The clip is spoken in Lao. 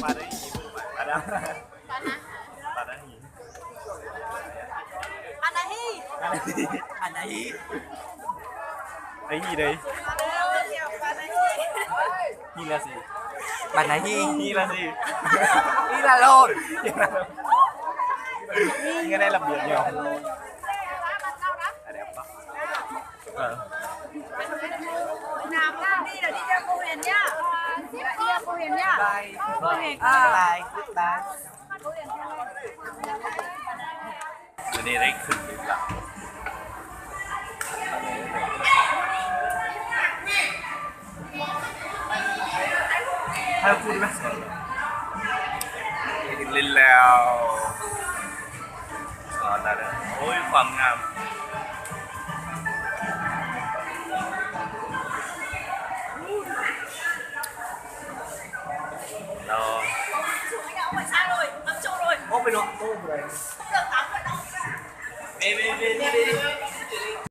ປາດາ ປາດາ ປາດາ ປານາຮີ ປານາຮີ ປານາຮີ ໄປຮີເລີຍ ມາເດີ ປານາຮີ ຮີລາຊີ ປານາຮີ ຮີລາຊີ ຮີລາໂລດ ຍັງໄດ້ລະບຽບຢູ່ ເອີ ງາມນະ ນີ້ດຽວນີ້ເຈົ້າບໍ່ເຫັນຍາ ດຽວບໍ່ເຫັນຍາ ບາຍ ບໍ່ເຫັນ ບາຍ ກູດບາຍ. ມື້ນີ້ໄດ້ຂຶ້ນລິບລະ ຖ່າຍຮູບໄດ້ໄໝ? ຂຶ້ນລິບແລ້ວ ໂອ້ຍ ຄວາມງາມ. ໂອ້ ໄປເນາະ ໂອ້ ບໍ່ໄດ້ ເວ ເວ ເວ ເວ.